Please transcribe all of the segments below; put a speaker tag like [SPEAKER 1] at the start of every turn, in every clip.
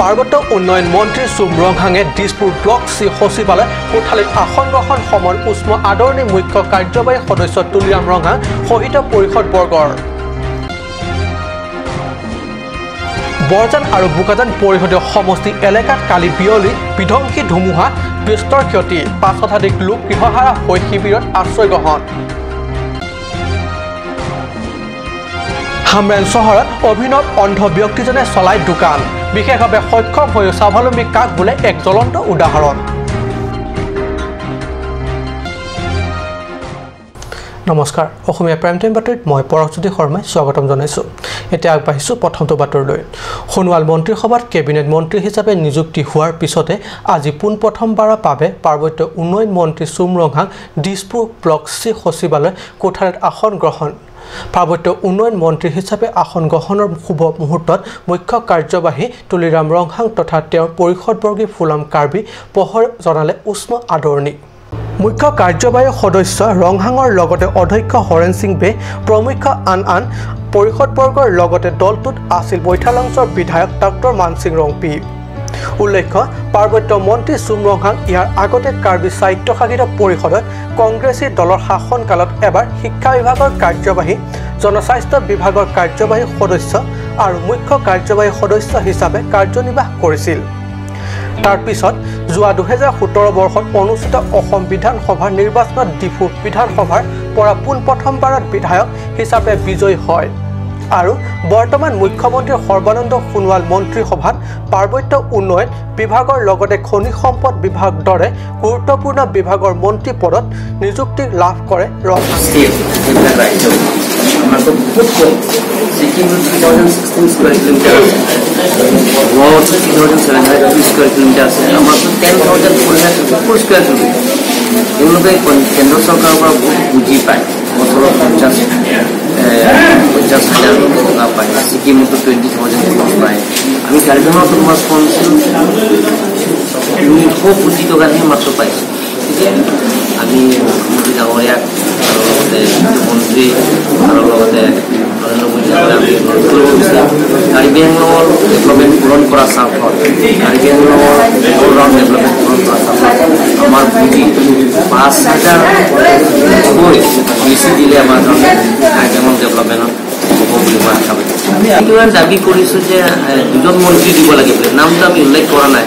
[SPEAKER 1] পাৰ্বত্য উন্নয়ন মন্ত্ৰী চুম ৰংহাঙে দিছপুৰ ব্লক চি সচিবালয় কোঠালিত আসন গ্ৰহণ সময়ত উষ্ম আদৰণি মুখ্য কাৰ্যবাহী সদস্য তুলিৰাম ৰংহাং সহিত পৰিষদবৰ্গৰ। বৰজান আৰু বোকাজান পৰিষদীয় সমষ্টি এলেকাত কালি বিয়লি বিধ্বংসী ধুমুহা বিস্তৰ ক্ষতি, 5 শতাধিক লোক গৃহহাৰা হৈ শিবিৰত আশ্ৰয় গ্ৰহণ। হামৰেন চহৰত অভিনৱ অন্ধ ব্যক্তিজনে চলাই দোকান, বিশেষভাৱে সক্ষম হৈও স্বাৱলম্বী কাক বোলে এক জ্বলন্ত উদাহৰণ। নমস্কাৰ, অসমীয়া প্ৰাইম টাইম বাতৰিত মই পৰশজ্যোতি শৰ্মাই স্বাগতম জনাইছোঁ। এতিয়া আগবাঢ়িছোঁ প্ৰথমটো বাতৰিলৈ। সোণোৱাল মন্ত্ৰীসভাত কেবিনেট মন্ত্ৰী হিচাপে নিযুক্তি হোৱাৰ পিছতে আজি পোনপ্ৰথমবাৰৰ বাবে পাৰ্বত্য উন্নয়ন মন্ত্ৰী চুম ৰংহাং দিছপুৰ ব্লক চি সচিবালয় কোঠাত আসন গ্ৰহণ। পাৰ্বত্য উন্নয়ন মন্ত্ৰী হিচাপে আসন গ্ৰহণৰ শুভ মুহূৰ্তত মুখ্য কাৰ্যবাহী তুলিৰাম ৰংহাং তথা তেওঁৰ পৰিষদবৰ্গী ফুলাম কাৰ্বি পহৰ জনালে উষ্ম আদৰণি। মুখ্য কাৰ্যবাহী সদস্য ৰংহাঙৰ লগতে অধ্যক্ষ হৰেণ সিং বে প্ৰমুখ্য আন আন পৰিষদবৰ্গৰ লগতে দলটোত আছিল বৈঠালাংছৰ বিধায়ক ডাক্তৰ মানসিং ৰংপি। উল্লেখ্য, পাৰ্বত্য মন্ত্ৰী চুম ৰংহাং ইয়াৰ আগতে কাৰ্বি স্বায়ত্তশাসিত পৰিষদত কংগ্ৰেছী দলৰ শাসনকালত এবাৰ শিক্ষা বিভাগৰ কাৰ্যবাহী, জনস্বাস্থ্য বিভাগৰ কাৰ্যবাহী সদস্য আৰু মুখ্য কাৰ্যবাহী সদস্য হিচাপে কাৰ্যনিৰ্বাহ কৰিছিল। তাৰ পিছত যোৱা 2017 বৰ্ষত অনুষ্ঠিত অসম বিধানসভাৰ নিৰ্বাচনত ডিফু বিধানসভাৰ পৰা পোনপ্ৰথমবাৰত বিধায়ক হিচাপে বিজয়ী হয় আৰু বৰ্তমান মুখ্যমন্ত্ৰী সৰ্বানন্দ সোণোৱাল মন্ত্ৰীসভাত পাৰ্বত্য উন্নয়ন বিভাগৰ লগতে খনিজ সম্পদ বিভাগ দৰে গুৰুত্বপূৰ্ণ বিভাগৰ মন্ত্ৰী পদত নিযুক্তি লাভ কৰে ৰংহাঙে।
[SPEAKER 2] ছিকিম 3016 স্কোয়াৰ কিলোমিটাৰ আছে, গোৱাত 3702 স্কোয়াৰ কিলোমিটাৰ আছে, আমাৰতো 10,454 স্কোয়াৰ কিলোমিটাৰ। তেওঁলোকে কেন্দ্ৰ চৰকাৰৰ পৰা বহুত পুঁজি পায়, বছৰত 50,000 টকা পায়। ছিকিমতো 20,000 টকা পায়। আমি কাৰ্বি আংলঙত পঞ্চাছ 300 কোটি টকাহে মাত্ৰ পাইছোঁ। গতিকে আমি মুখ্যমন্ত্ৰী ডাঙৰীয়াক আৰু লগতে মন্ত্ৰী আৰু লগতে নৰেন্দ্ৰ মোদী ডাঙৰীয়াক আমি অনুৰোধ কৰিব বিচাৰোঁ, কাৰ্বি আংলঙৰ ডেভেলপমেণ্ট পূৰণ কৰা স্বাৰ্থত, কাৰ্বি আংলঙৰ অল ৰাউণ্ড ডেভেলপমেণ্ট পূৰণ কৰা স্বাৰ্থত আমাৰ পুঁজি 5,000তকৈ বেছি দিলে আমাৰ কাৰণে কাৰ্বি আংলং ডেভেলপমেণ্টত হ'ব বুলি মই আশাবাদী। এইটো দাবী কৰিছোঁ যে দুজন মন্ত্ৰী দিব লাগে বুলি, নামটো আমি উল্লেখ কৰা নাই,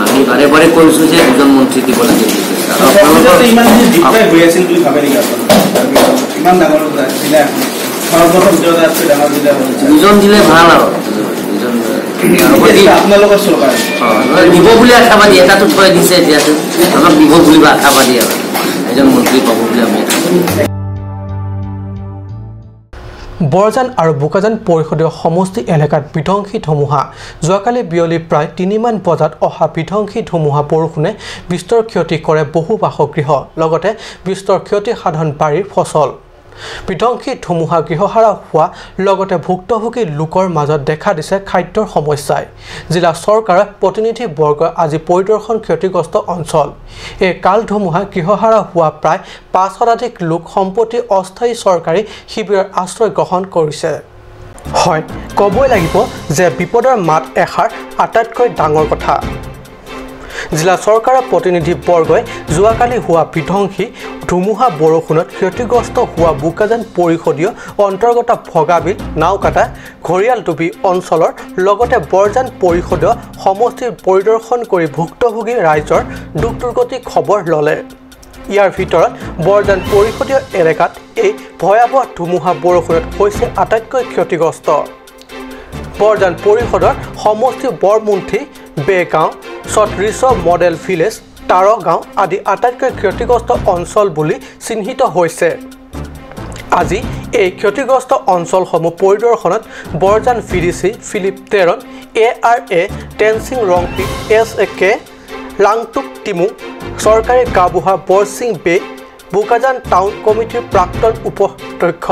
[SPEAKER 2] আমি বাৰে বাৰে কৈছোঁ যে দুজন মন্ত্ৰী দিব লাগে বুলি। দুজন দিলে ভাল আৰু দিব বুলি আশাবাদী, এটাতো থৈ দিছে, এতিয়াতো আমাক দিব বুলি আশাবাদী আৰু এজন মন্ত্ৰী পাব বুলি আমি।
[SPEAKER 1] বৰজান আৰু বোকাজান পৰিষদীয় সমষ্টি এলেকাত বিধ্বংসী ধুমুহা। যোৱাকালি বিয়লি প্ৰায় 3মান বজাত অহা বিধ্বংসী ধুমুহা বৰষুণে বিস্তৰ ক্ষতি কৰে বহু বাসগৃহ, লগতে বিস্তৰ ক্ষতি সাধন বাৰীৰ ফচল। বিধ্বংসী ধুমুহা গৃহহাৰা হোৱা লগতে ভুক্তভোগী লোকৰ মাজত দেখা দিছে খাদ্যৰ সমস্যাই। জিলা চৰকাৰৰ প্ৰতিনিধিবৰ্গই আজি পৰিদৰ্শন ক্ষতিগ্ৰস্ত অঞ্চল। এই কাল ধুমুহা গৃহহাৰা হোৱা প্ৰায় 5 শতাধিক লোক সম্প্ৰতি অস্থায়ী চৰকাৰী শিবিৰৰ আশ্ৰয় গ্ৰহণ কৰিছে। হয়, ক'বই লাগিব যে বিপদৰ মাত এষাৰ আটাইতকৈ ডাঙৰ কথা। জিলা চৰকাৰৰ প্ৰতিনিধিবৰ্গই যোৱাকালি হোৱা বিধ্বংসী ধুমুহা বৰষুণত ক্ষতিগ্ৰস্ত হোৱা বোকাজান পৰিষদীয় অন্তৰ্গত ভগাবিল, নাওকাটা, ঘৰিয়ালডুবি অঞ্চলৰ লগতে বৰজান পৰিষদীয় সমষ্টিৰ পৰিদৰ্শন কৰি ভুক্তভোগী ৰাইজৰ দুখ দুৰ্গতি খবৰ ল'লে। ইয়াৰ ভিতৰত বৰজান পৰিষদীয় এলেকাত এই ভয়াৱহ ধুমুহা বৰষুণত হৈছে আটাইতকৈ ক্ষতিগ্ৰস্ত। বৰজান পৰিষদৰ সমষ্টি বৰমুণ্ঠি, বেগাঁও, ছত্ৰিশ মডেল ভিলেজ, তাৰগাঁও আদি আটাইতকৈ ক্ষতিগ্ৰস্ত অঞ্চল বুলি চিহ্নিত হৈছে। আজি এই ক্ষতিগ্ৰস্ত অঞ্চলসমূহ পৰিদৰ্শনত Barjan VDC Philip Teron, A R A Tensing Rongpi, S A K Langtuk Timu, চৰকাৰী গাঁওবুঢ়া বৰসিং বে, বোকাজান টাউন কমিটিৰ প্ৰাক্তন উপাধ্যক্ষ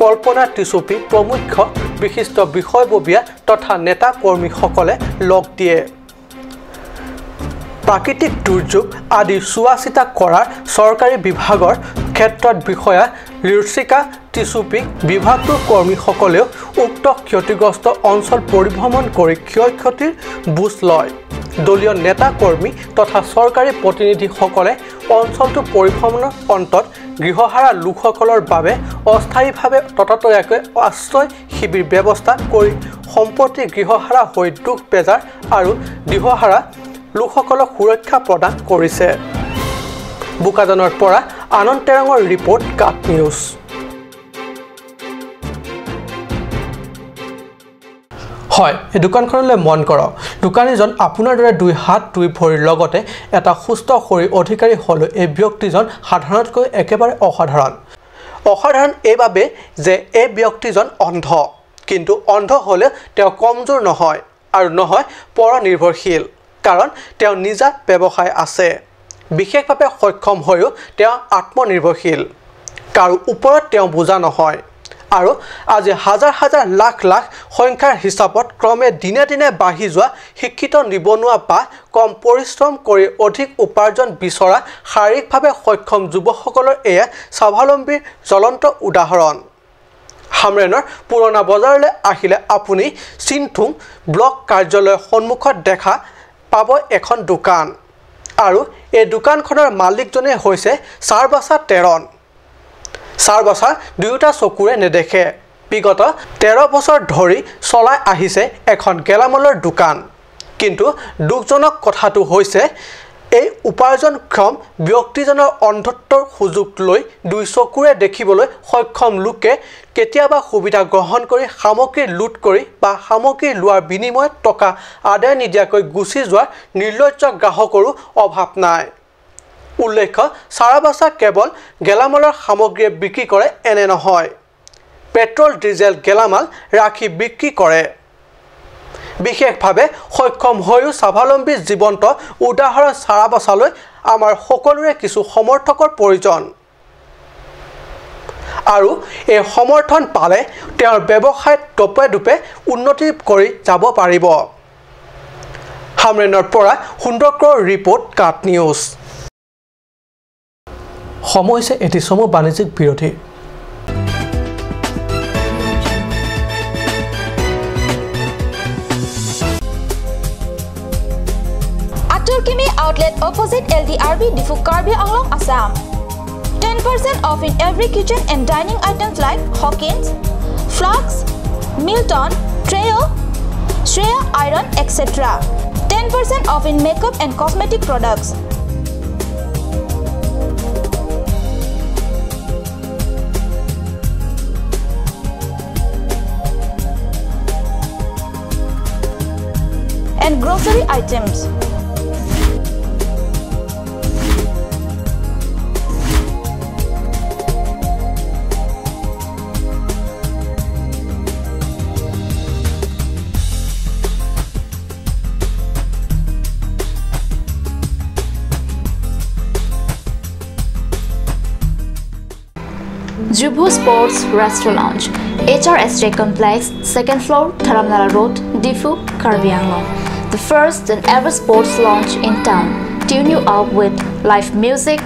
[SPEAKER 1] কল্পনা টিচুপি প্ৰমুখ্য বিশিষ্ট বিষয়ববীয়া তথা নেতা কৰ্মীসকলে লগ দিয়ে। প্ৰাকৃতিক দুৰ্যোগ আদি চোৱা চিতা কৰাৰ চৰকাৰী বিভাগৰ ক্ষেত্ৰত বিষয়া লিৰচিকা টিচুপিক বিভাগটোৰ কৰ্মীসকলেও উক্ত ক্ষতিগ্ৰস্ত অঞ্চল পৰিভ্ৰমণ কৰি ক্ষয় ক্ষতিৰ বুজ লয়। দলীয় নেতা কৰ্মী তথা চৰকাৰী প্ৰতিনিধিসকলে অঞ্চলটো পৰিভ্ৰমণৰ অন্তত গৃহহাৰা লোকসকলৰ বাবে অস্থায়ীভাৱে ততাতৈয়াকৈ আশ্ৰয় শিবিৰ ব্যৱস্থা কৰি সম্প্ৰতি গৃহহাৰা হৈ দুখ বেজাৰ আৰু গৃহহাৰা লোকসকলক সুৰক্ষা প্ৰদান কৰিছে। বোকাজানৰ পৰা আনন্দ তেৰঙৰ ৰিপৰ্ট, কাট নিউজ। হয়, এই দোকানখনলৈ মন কৰক। দোকানীজন আপোনাৰ দৰে দুই হাত দুই ভৰিৰ লগতে এটা সুস্থ শৰীৰ অধিকাৰী হ'লেও এই ব্যক্তিজন সাধাৰণতকৈ একেবাৰে অসাধাৰণ। অসাধাৰণ এইবাবে যে এই ব্যক্তিজন অন্ধ, কিন্তু অন্ধ হ'লে তেওঁ কমজোৰ নহয় আৰু নহয় পৰনিৰ্ভৰশীল, কাৰণ তেওঁ নিজা ব্যৱসায় আছে। বিশেষভাৱে সক্ষম হৈও তেওঁ আত্মনিৰ্ভৰশীল, কাৰো ওপৰত তেওঁ বোজা নহয়। আৰু আজি হাজাৰ হাজাৰ লাখ লাখ সংখ্যাৰ হিচাপত ক্ৰমে দিনে দিনে বাঢ়ি যোৱা শিক্ষিত নিবনুৱা বা কম পৰিশ্ৰম কৰি অধিক উপাৰ্জন বিচৰা শাৰীৰিকভাৱে সক্ষম যুৱকসকলৰ এয়া স্বাৱলম্বীৰ জ্বলন্ত উদাহৰণ। হামৰেনৰ পুৰণা বজাৰলৈ আহিলে আপুনি চিনথুং ব্লক কাৰ্যালয়ৰ সন্মুখত দেখা পাব এখন দোকান, আৰু এই দোকানখনৰ মালিকজনেই হৈছে চাৰবাচা তেৰণ। চাৰবাচা দুয়োটা চকুৰে নেদেখে। বিগত 13 বছৰ ধৰি চলাই আহিছে এখন গেলামালৰ দোকান। কিন্তু দুখজনক কথাটো হৈছে এই উপাৰ্জনক্ষম ব্যক্তিজনৰ অন্ধত্বৰ সুযোগ লৈ দুই চকুৰে দেখিবলৈ সক্ষম লোকে কেতিয়াবা সুবিধা গ্ৰহণ কৰি সামগ্ৰী লুট কৰি বা সামগ্ৰী লোৱাৰ বিনিময়ত টকা আদায় নিদিয়াকৈ গুচি যোৱাৰ নিৰ্লজ্জ গ্ৰাহকৰো অভাৱ নাই। উল্লেখ্য, চাৰাবাচা কেৱল গেলামালৰ সামগ্ৰীয়ে বিক্ৰী কৰে এনে নহয়, পেট্ৰল ডিজেল গেলামাল ৰাখি বিক্ৰী কৰে। বিশেষভাৱে সক্ষম হৈও স্বাৱলম্বী জীৱন্ত উদাহৰণ চাৰাবাচালৈ আমাৰ সকলোৰে কিছু সমৰ্থকৰ প্ৰয়োজন, আৰু এই সমৰ্থন পালে তেওঁৰ ব্যৱসায়ত টোপে টোপে উন্নতি কৰি যাব পাৰিব। হামৰেনৰ পৰা সুন্দৰকৰ ৰিপৰ্ট, কাট নিউজ। সময় হৈছে এটি চমু বাণিজ্যিক বিৰতি।
[SPEAKER 3] Aturkimi outlet opposite LDRB Diphu Karbi Anglong, Assam. 10% off in every kitchen and dining items like Hawkins, Flux, Milton, Treo, Shreya Iron, etc. 10% off in makeup and cosmetic products. And grocery items.
[SPEAKER 4] Jubu Sports Restaurant Lounge, HRSJ Complex, 2nd floor, Dharamnala Road, Diphu, Karbi Anglong. The first and ever sports lounge in town. Tune you up with live music,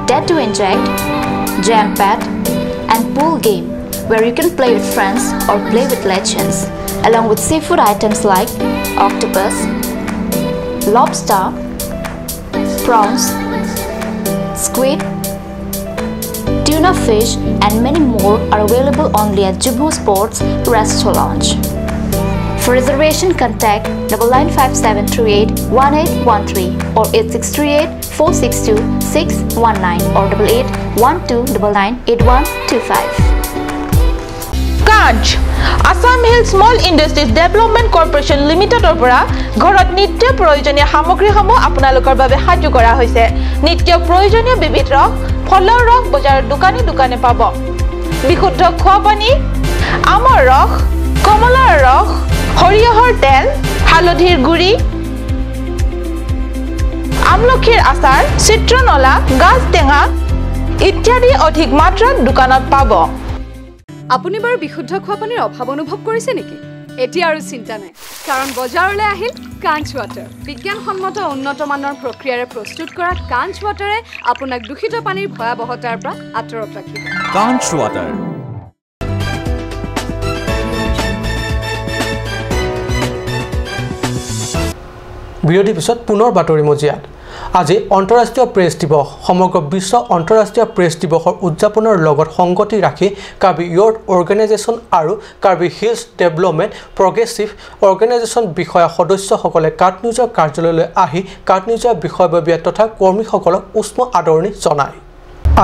[SPEAKER 4] tattoo inject, jam pad, and pool game where you can play with friends or play with legends, along with seafood items like octopus, lobster, prawns, squid, tuna fish and many more are available only at Jubu Sports Restaurant Lounge. For reservation, contact 9957381813 or 8638462619 or 8812998125.
[SPEAKER 5] Kaj Assam Hill Small Industries Development Corporation লিমিটেডৰ পৰা ঘৰত নিত্য প্ৰয়োজনীয় সামগ্ৰীসমূহ আপোনালোকৰ বাবে সাজু কৰা হৈছে। নিত্য প্ৰয়োজনীয় বিবিধ ৰস, ফলৰ ৰস বজাৰৰ দোকানে দোকানে পাব। বিশুদ্ধ খোৱা পানী, আমৰ ৰস, কমলাৰ ৰস, সৰিয়হৰ তেল, হালধিৰ গুড়ি, আমলখিৰ আচাৰ, চিত্ৰনলা, গাজ টেঙা ইত্যাদি অধিক মাত্ৰাত দোকানত পাব।
[SPEAKER 6] আপুনি বাৰু বিশুদ্ধ খোৱা পানীৰ অভাৱ অনুভৱ কৰিছে নেকি? এতিয়া আৰু চিন্তা নাই, কাৰণ বজাৰলৈ আহিল কাঞ্চ ৱাটাৰ। বিজ্ঞানসন্মত উন্নত মানৰ প্ৰক্ৰিয়াৰে প্ৰস্তুত কৰা কাঞ্চ ৱাটাৰে আপোনাক দূষিত পানীৰ ভয়াৱহতাৰ পৰা আঁতৰত ৰাখিব।
[SPEAKER 7] কাঞ্চ ৱাটাৰ।
[SPEAKER 1] বিৰতিৰ পিছত পুনৰ বাতৰি মজিয়াত। আজি আন্তঃৰাষ্ট্ৰীয় প্ৰেছ দিৱস। সমগ্ৰ বিশ্ব আন্তঃৰাষ্ট্ৰীয় প্ৰেছ দিৱসৰ উদযাপনৰ লগত সংগতি ৰাখি কাৰ্বি ইয়থ অৰ্গেনাইজেশ্যন আৰু Karbi hills development progressive organisation বিষয়া সদস্যসকলে কাট নিউজৰ কাৰ্যালয়লৈ আহি কাট নিউজৰ বিষয়ববীয়া তথা কৰ্মীসকলক উষ্ম আদৰণি জনায়।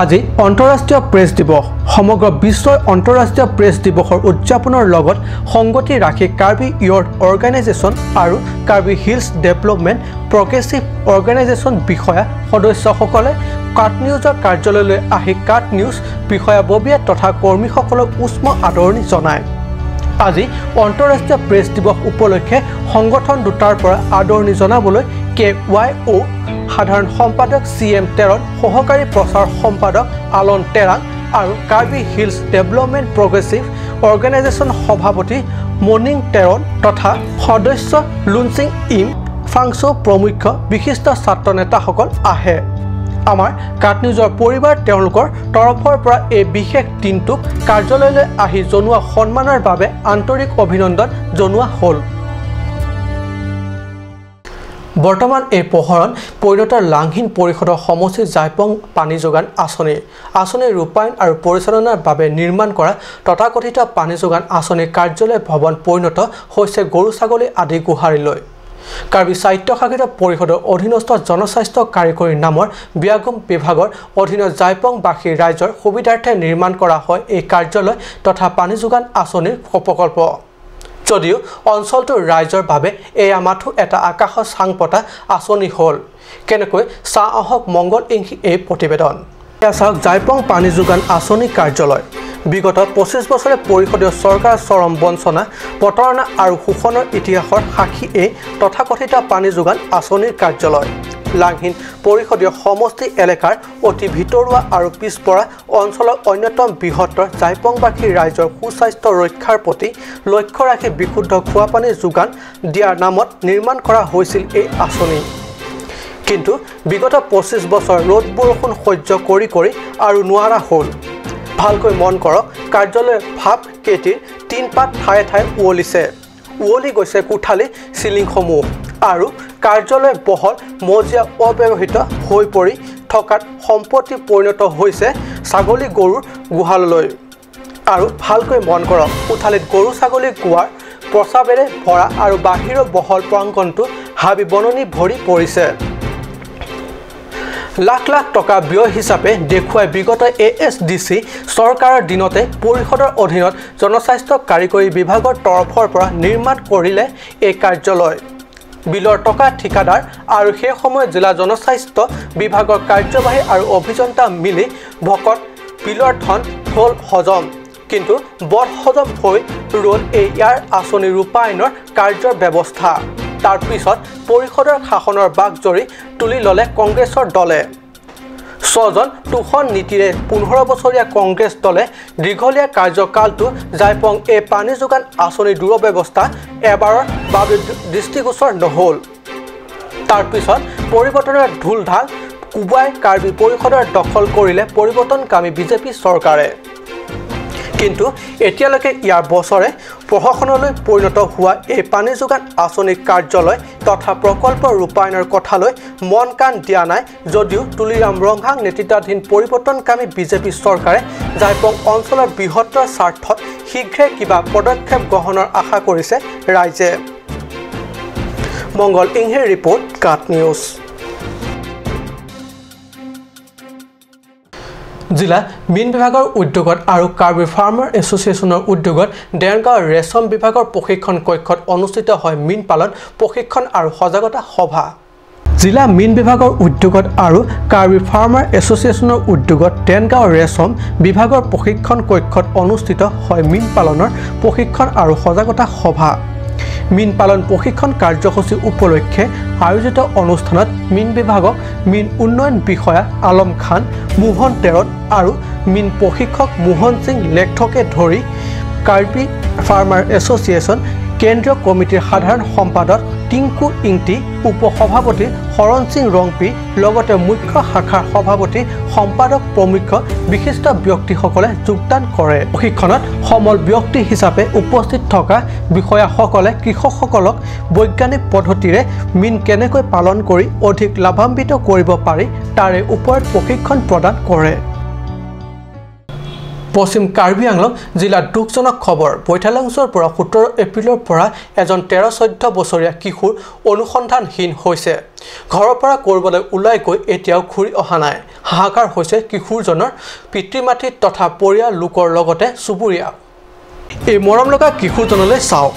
[SPEAKER 1] আজি আন্তঃৰাষ্ট্ৰীয় প্ৰেছ দিৱস। সমগ্ৰ বিশ্বই আন্তঃৰাষ্ট্ৰীয় প্ৰেছ দিৱসৰ উদযাপনৰ লগত সংগতি ৰাখি কাৰ্বি ইয়থ অৰ্গেনাইজেশ্যন আৰু Karbi hills development progressive organisation বিষয়া সদস্যসকলে কাট নিউজৰ কাৰ্যালয়লৈ আহি কাট নিউজ বিষয়াববীয়া তথা কৰ্মীসকলক উষ্ম আদৰণি জনায়। আজি আন্তঃৰাষ্ট্ৰীয় প্ৰেছ দিৱস উপলক্ষে সংগঠন দুটাৰ পৰা আদৰণি জনাবলৈ KYO সাধাৰণ সম্পাদক CM Teron, সহকাৰী প্ৰচাৰ সম্পাদক আলন টেৰাং আৰু Karbi hills development progressive organisation সভাপতি মনিং টেৰন তথা সদস্য লুনচিং ইম ফাংচো প্ৰমুখ্য বিশিষ্ট ছাত্ৰ নেতাসকল আহে। আমাৰ কাট নিউজৰ পৰিবাৰ তেওঁলোকৰ তৰফৰ পৰা এই বিশেষ দিনটোক কাৰ্যালয়লৈ আহি জনোৱা সন্মানৰ বাবে আন্তৰিক অভিনন্দন জনোৱা হ'ল। বৰ্তমান এই প্ৰহৰণ পৰিণত লাংহীন পৰিষদৰ সমষ্টিৰ জাইপং পানী যোগান আঁচনিৰ ৰূপায়ণ আৰু পৰিচালনাৰ বাবে নিৰ্মাণ কৰা তথাকথিত পানী যোগান আঁচনিৰ কাৰ্যালয় ভৱন পৰিণত হৈছে গৰু ছাগলী আদি গোহাৰিলৈ। কাৰ্বি স্বায়ত্তশাসিত পৰিষদৰ অধীনস্থ জনস্বাস্থ্য কাৰিকৰী নামৰ বিয়াগম বিভাগৰ অধীনত জাইপংবাসী ৰাইজৰ সুবিধাৰ্থে নিৰ্মাণ কৰা হয় এই কাৰ্যালয় তথা পানী যোগান আঁচনিৰ প্ৰকল্প। যদিও অঞ্চলটোৰ ৰাইজৰ বাবে এয়া মাথো এটা আকাশৰ চাং পতা আঁচনি হ'ল। কেনেকৈ চাহ আহক মংগল ইংহি এই প্ৰতিবেদন। এয়া চাওক জাইপং পানী যোগান আঁচনি কাৰ্যালয়। বিগত 25 বছৰে পৰিষদীয় চৰকাৰৰ চৰম বঞ্চনা, প্ৰতাৰণা আৰু শোষণৰ ইতিহাসৰ সাক্ষী এই তথাকথিত পানী যোগান আঁচনিৰ কাৰ্যালয়। লাংহীন পৰিষদীয় সমষ্টি এলেকাৰ অতি ভিতৰুৱা আৰু পিছপৰা অঞ্চলৰ অন্যতম বৃহত্তৰ জাইপংবাসী ৰাইজৰ সুস্বাস্থ্য ৰক্ষাৰ প্ৰতি লক্ষ্য ৰাখি বিশুদ্ধ খোৱাপানী যোগান দিয়াৰ নামত নিৰ্মাণ কৰা হৈছিল এই আঁচনি। কিন্তু বিগত 25 বছৰ ৰ'দ বৰষুণ সহ্য কৰি কৰি আৰু নোৱাৰা হ'ল। ভালকৈ মন কৰক, কাৰ্যালয়ৰ ভাপ কেইটিৰ টিনপাত ঠায়ে ঠায়ে উৱলিছে, উৱলি গৈছে কোঠালি চিলিংসমূহ আৰু কাৰ্যালয় বহল মজিয়া অব্যৱহৃত হৈ পৰি থকাত সম্পত্তি পৰিণত হৈছে ছাগলী গৰুৰ গোহাললৈ। আৰু ভালকৈ মন কৰক, কোঠালিত গৰু ছাগলী গোৱাৰ প্ৰস্ৰাৱেৰে ভৰা আৰু বাহিৰৰ বহল প্ৰাংগণটো হাবি বননি ভৰি পৰিছে। লাখ লাখ টকা ব্যয় হিচাপে দেখুৱাই বিগত ASDC চৰকাৰৰ দিনতে পৰিষদৰ অধীনত জনস্বাস্থ্য কাৰিকৰী বিভাগৰ তৰফৰ পৰা নিৰ্মাণ কৰিলে এই কাৰ্যালয়। বিলৰ টকা ঠিকাদাৰ আৰু সেই সময়ত জিলা জনস্বাস্থ্য বিভাগৰ কাৰ্যবাহী আৰু অভিযন্তা মিলি ভকত বিলৰ ধন হ'ল হজম, কিন্তু বদ হজম হৈ ৰ'ল এই ইয়াৰ আঁচনি ৰূপায়ণৰ কাৰ্যৰ ব্যৱস্থা। তাৰ পিছত পৰিষদৰ শাসনৰ বাকজৰি তুলি ল'লে কংগ্ৰেছৰ দলে। স্বজন তোষণ নীতিৰে 15 বছৰীয়া কংগ্ৰেছ দলে দীঘলীয়া কাৰ্যকালটো জাইপং এই পানী যোগান আঁচনিৰ দুৰব্যৱস্থা এবাৰৰ বাবে দৃষ্টিগোচৰ নহ'ল। তাৰ পিছত পৰিৱৰ্তনৰ ঢোলঢাল কোবাই কাৰ্বি পৰিষদৰ দখল কৰিলে পৰিৱৰ্তনকামী বিজেপি চৰকাৰে। কিন্তু এতিয়ালৈকে ইয়াৰ বছৰে প্ৰশাসনলৈ পৰিণত হোৱা এই পানী যোগান আঁচনিৰ কাৰ্যালয় তথা প্ৰকল্প ৰূপায়ণৰ কথালৈ মন কাণ দিয়া নাই যদিও তুলিৰাম ৰংহাং নেতৃত্বাধীন পৰিৱৰ্তনকামী বিজেপি চৰকাৰে জাইপং অঞ্চলৰ বৃহত্তৰ স্বাৰ্থত শীঘ্ৰে কিবা পদক্ষেপ গ্ৰহণৰ আশা কৰিছে ৰাইজে। মংগল ইংহিৰ ৰিপৰ্ট, কাট নিউজ। জিলা মীন বিভাগৰ উদ্যোগত আৰু কাৰ্বি ফাৰ্মাৰ এছ'চিয়েশ্যনৰ উদ্যোগত দেৰগাঁও ৰেচম বিভাগৰ প্ৰশিক্ষণ কক্ষত অনুষ্ঠিত হয় মীন পালন প্ৰশিক্ষণ আৰু সজাগতা সভা। জিলা মীন বিভাগৰ উদ্যোগত আৰু কাৰ্বি ফাৰ্মাৰ এছ'চিয়েশ্যনৰ উদ্যোগত দেৰগাঁও ৰেচম বিভাগৰ প্ৰশিক্ষণ কক্ষত অনুষ্ঠিত হয় মীন পালনৰ প্ৰশিক্ষণ আৰু সজাগতা সভা। মীন পালন প্ৰশিক্ষণ কাৰ্যসূচী উপলক্ষে আয়োজিত অনুষ্ঠানত মীন বিভাগক মীন উন্নয়ন বিষয়া আলম খান, মোহন তেৰণ আৰু মীন প্ৰশিক্ষক মোহন সিং লেখথকে ধৰি কাৰ্বি ফাৰ্মাৰ এছ'চিয়েশ্যন কেন্দ্ৰীয় কমিটিৰ সাধাৰণ সম্পাদক টিংকু ইংটি, উপ-সভাপতি শৰণ সিং ৰংপি, লগতে মুখ্য শাখাৰ সভাপতি, সম্পাদক প্ৰমুখ বিশিষ্ট ব্যক্তিসকলে যোগদান কৰে। প্ৰশিক্ষণত সমল ব্যক্তি হিচাপে উপস্থিত থকা বিষয়াসকলে কৃষকসকলক বৈজ্ঞানিক পদ্ধতিৰে মীন কেনেকৈ পালন কৰি অধিক লাভান্বিত কৰিব পাৰি তাৰে ওপৰত প্ৰশিক্ষণ প্ৰদান কৰে। পশ্চিম কাৰ্বি আংলং জিলাত দুখজনক খবৰ। বৈঠালাংছৰ পৰা 17 এপ্ৰিলৰ পৰা এজন 13-14 বছৰীয়া কিশোৰ অনুসন্ধানহীন হৈছে। ঘৰৰ পৰা ক'ৰবালৈ ওলাই গৈ এতিয়াও ঘূৰি অহা নাই। হাহাকাৰ হৈছে কিশোৰজনৰ পিতৃ মাতৃ তথা পৰিয়াল লোকৰ লগতে চুবুৰীয়া। এই মৰম লগা কিশোৰজনলৈ চাওক।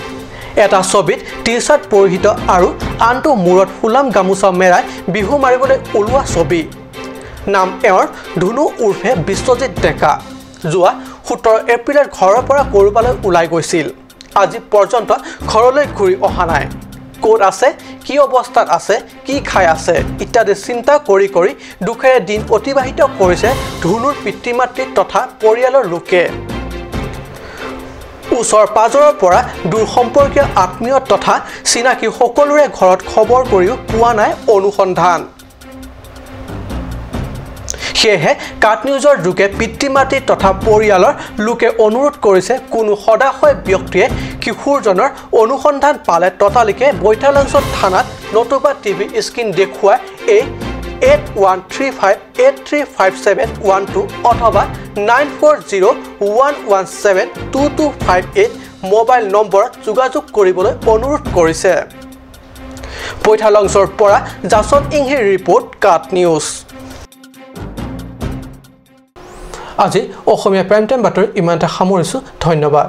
[SPEAKER 1] এটা ছবিত টি চাৰ্ট পৰিহিত আৰু আনটো মূৰত ফুলাম গামোচা মেৰাই বিহু মাৰিবলৈ ওলোৱা ছবি। নাম এওঁৰ ধুনু উৰ্ফে বিশ্বজিৎ ডেকা। যোৱা 17 এপ্ৰিলত ঘৰৰ পৰা ক'ৰবালৈ ওলাই গৈছিল, আজি পৰ্যন্ত ঘৰলৈ ঘূৰি অহা নাই। ক'ত আছে, কি অৱস্থাত আছে, কি খাই আছে ইত্যাদি চিন্তা কৰি কৰি দুখেৰে দিন অতিবাহিত কৰিছে ধুনুৰ পিতৃ মাতৃ তথা পৰিয়ালৰ লোকে। ওচৰ পাজৰৰ পৰা দূৰ সম্পৰ্কীয় আত্মীয় তথা চিনাকি সকলোৰে ঘৰত খবৰ কৰিও পোৱা নাই অনুসন্ধান। সেয়েহে কাট নিউজৰ যোগে পিতৃ মাতৃ তথা পৰিয়ালৰ লোকে অনুৰোধ কৰিছে কোনো সদাশয় ব্যক্তিয়ে কিশোৰজনৰ অনুসন্ধান পালে ততালিকে বৈঠালাংছ থানাত নতুবা টিভি স্ক্ৰীণ দেখুৱাই এই 8135835712 অথবা 9401172258 মোবাইল নম্বৰত যোগাযোগ কৰিবলৈ অনুৰোধ কৰিছে। বৈঠালাংছৰ পৰা জাছন ইংহিৰ ৰিপৰ্ট, কাট নিউজ। আজি অসমীয়া প্ৰাইম টাইম বাতৰি ইমানতে সামৰিছোঁ। ধন্যবাদ।